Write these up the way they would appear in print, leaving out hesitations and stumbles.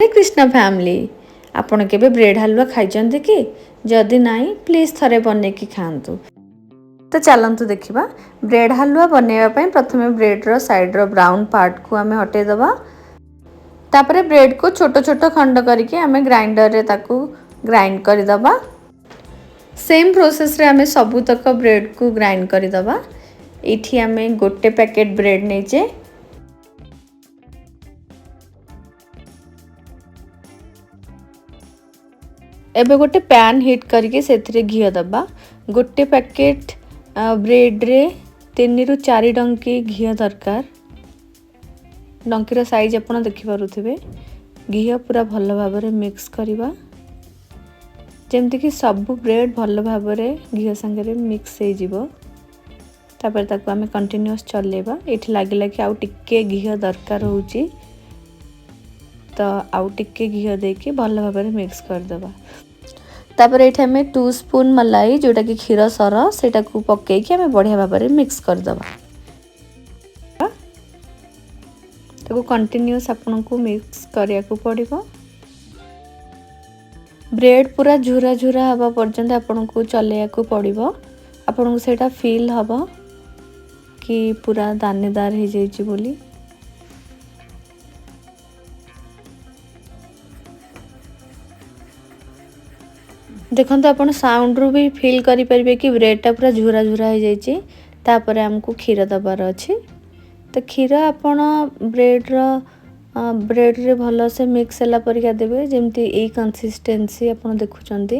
Hare Krishna family, ଆପଣ କେବେ bread ହାଲୁଆ ଖାଇଛନ୍ତି କି? ଯଦି ନାହିଁ, ପ୍ଲିଜ୍ ଥରେ ବନେଇକି ଖାଆନ୍ତୁ। ତ ଚାଲନ୍ତୁ ଦେଖିବା। ବ୍ରେଡ଼୍ ହାଲୁଆ ବନେଇବା ପାଇଁ ପ୍ରଥମେ ବ୍ରେଡ଼୍ର ସାଇଡ଼୍ର ବ୍ରାଉନ୍ ପାର୍ଟକୁ ଆମେ ହଟେଇ ଦେବା। ତାପରେ ବ୍ରେଡ଼୍କୁ ଛୋଟ ଛୋଟ ଖଣ୍ଡ କରିକି ଆମେ ଗ୍ରାଇଣ୍ଡରରେ ତାକୁ ଗ୍ରାଇଣ୍ଡ କରିଦେବା। ସେମ୍ ପ୍ରୋସେସ୍ରେ ଆମେ ସବୁତକ ବ୍ରେଡ଼୍କୁ ଗ୍ରାଇଣ୍ଡ କରିଦେବା। ଏଇଠି ଆମେ ଗୋଟେ ପ୍ୟାକେଟ୍ ବ୍ରେଡ଼୍ ନେଇଛେ। ଏବେ ଗୋଟେ ପ୍ୟାନ୍ ହିଟ୍ କରିକି ସେଥିରେ ଘିଅ ଦେବା। ଗୋଟେ ପ୍ୟାକେଟ୍ ବ୍ରେଡ଼୍ରେ 3ରୁ 4 ଡଙ୍କି ଘିଅ ଦରକାର। ଡଙ୍କିର ସାଇଜ୍ ଆପଣ ଦେଖିପାରୁଥିବେ। ଘିଅ ପୁରା ଭଲ ଭାବରେ ମିକ୍ସ କରିବା, ଯେମିତିକି ସବୁ ବ୍ରେଡ଼୍ ଭଲ ଭାବରେ ଘିଅ ସାଙ୍ଗରେ ମିକ୍ସ ହେଇଯିବ। ତାପରେ ତାକୁ ଆମେ କଣ୍ଟିନ୍ୟୁଅସ୍ ଚଲେଇବା। ଏଇଠି ଲାଗିଲା କି ଆଉ ଟିକେ ଘିଅ ଦରକାର ହେଉଛି, ତ ଆଉ ଟିକେ ଘିଅ ଦେଇକି ଭଲ ଭାବରେ ମିକ୍ସ କରିଦେବା। ତାପରେ ଏଇଠି ଆମେ 2 ସ୍ପୁନ୍ ମଲାଇ, ଯେଉଁଟାକି କ୍ଷୀର ସର, ସେଇଟାକୁ ପକେଇକି ଆମେ ବଢ଼ିଆ ଭାବରେ ମିକ୍ସ କରିଦେବା। ତାକୁ କଣ୍ଟିନ୍ୟୁଅସ୍ ଆପଣଙ୍କୁ ମିକ୍ସ କରିବାକୁ ପଡ଼ିବ। ବ୍ରେଡ଼୍ ପୁରା ଝୁରା ଝୁରା ହେବା ପର୍ଯ୍ୟନ୍ତ ଆପଣଙ୍କୁ ଚଲେଇବାକୁ ପଡ଼ିବ। ଆପଣଙ୍କୁ ସେଇଟା ଫିଲ୍ ହେବ କି ପୁରା ଦାନେଦାର ହେଇଯାଇଛି ବୋଲି। ଦେଖନ୍ତୁ, ଆପଣ ସାଉଣ୍ଡରୁ ବି ଫିଲ୍ କରିପାରିବେ କି ବ୍ରେଡ଼୍ଟା ପୁରା ଝୁରା ଝୁରା ହେଇଯାଇଛି। ତାପରେ ଆମକୁ କ୍ଷୀର ଦେବାର ଅଛି। ତ କ୍ଷୀର ଆପଣ ବ୍ରେଡ଼୍ରେ ଭଲସେ ମିକ୍ସ ହେଲା ପରିକା ଦେବେ। ଯେମିତି ଏଇ କନସିଷ୍ଟେନ୍ସି ଆପଣ ଦେଖୁଛନ୍ତି,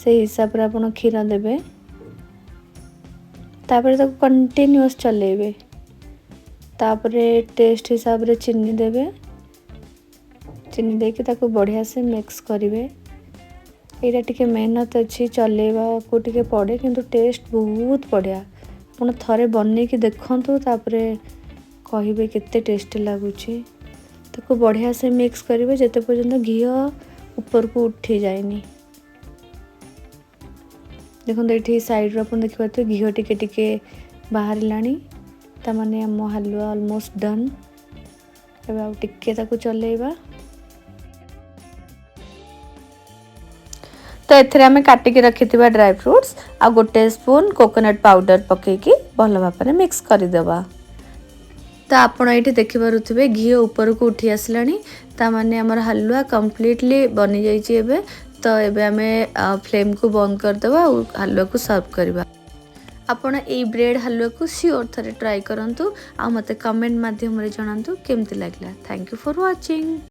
ସେଇ ହିସାବରେ ଆପଣ କ୍ଷୀର ଦେବେ। ତାପରେ ତାକୁ କଣ୍ଟିନ୍ୟୁଅସ୍ ଚଲେଇବେ। ତାପରେ ଟେଷ୍ଟ ହିସାବରେ ଚିନି ଦେବେ। ଚିନି ଦେଇକି ତାକୁ ବଢ଼ିଆ ସେ ମିକ୍ସ କରିବେ। ଏଇଟା ଟିକେ ମେହନତ ଅଛି, ଚଲେଇବାକୁ ଟିକେ ପଡ଼େ, କିନ୍ତୁ ଟେଷ୍ଟ ବହୁତ ବଢ଼ିଆ। ଆପଣ ଥରେ ବନେଇକି ଦେଖନ୍ତୁ, ତାପରେ କହିବେ କେତେ ଟେଷ୍ଟି ଲାଗୁଛି। ତାକୁ ବଢ଼ିଆ ସେ ମିକ୍ସ କରିବେ, ଯେତେ ପର୍ଯ୍ୟନ୍ତ ଘିଅ ଉପରକୁ ଉଠି ଯାଇନି। ଦେଖନ୍ତୁ, ଏଇଠି ସାଇଡ଼ରୁ ଆପଣ ଦେଖିପାରୁଥିବେ, ଘିଅ ଟିକେ ଟିକେ ବାହାରିଲାଣି। ତାମାନେ ଆମ ହାଲୁଆ ଅଲମୋଷ୍ଟ ଡନ୍। ଏବେ ଆଉ ଟିକେ ତାକୁ ଚଲେଇବା। ତ ଏଥିରେ ଆମେ କାଟିକି ରଖିଥିବା ଡ୍ରାଏ ଫ୍ରୁଟ୍ସ ଆଉ ଗୋଟେ ସ୍ପୁନ୍ କୋକୋନଟ୍ ପାଉଡ଼ର ପକାଇକି ଭଲ ଭାବରେ ମିକ୍ସ କରିଦେବା। ତ ଆପଣ ଏଇଠି ଦେଖିପାରୁଥିବେ, ଘିଅ ଉପରକୁ ଉଠି ଆସିଲାଣି। ତାମାନେ ଆମର ହାଲୁଆ କମ୍ପ୍ଲିଟଲି ବନିଯାଇଛି ଏବେ। ତ ଏବେ ଆମେ ଫ୍ଲେମ୍କୁ ବନ୍ଦ କରିଦେବା ଆଉ ହାଲୁଆକୁ ସର୍ଭ କରିବା। ଆପଣ ଏଇ ବ୍ରେଡ଼୍ ହାଲୁଆକୁ ସିଓର ଥରେ ଟ୍ରାଏ କରନ୍ତୁ ଆଉ ମୋତେ କମେଣ୍ଟ ମାଧ୍ୟମରେ ଜଣାନ୍ତୁ କେମିତି ଲାଗିଲା। Thank you for watching.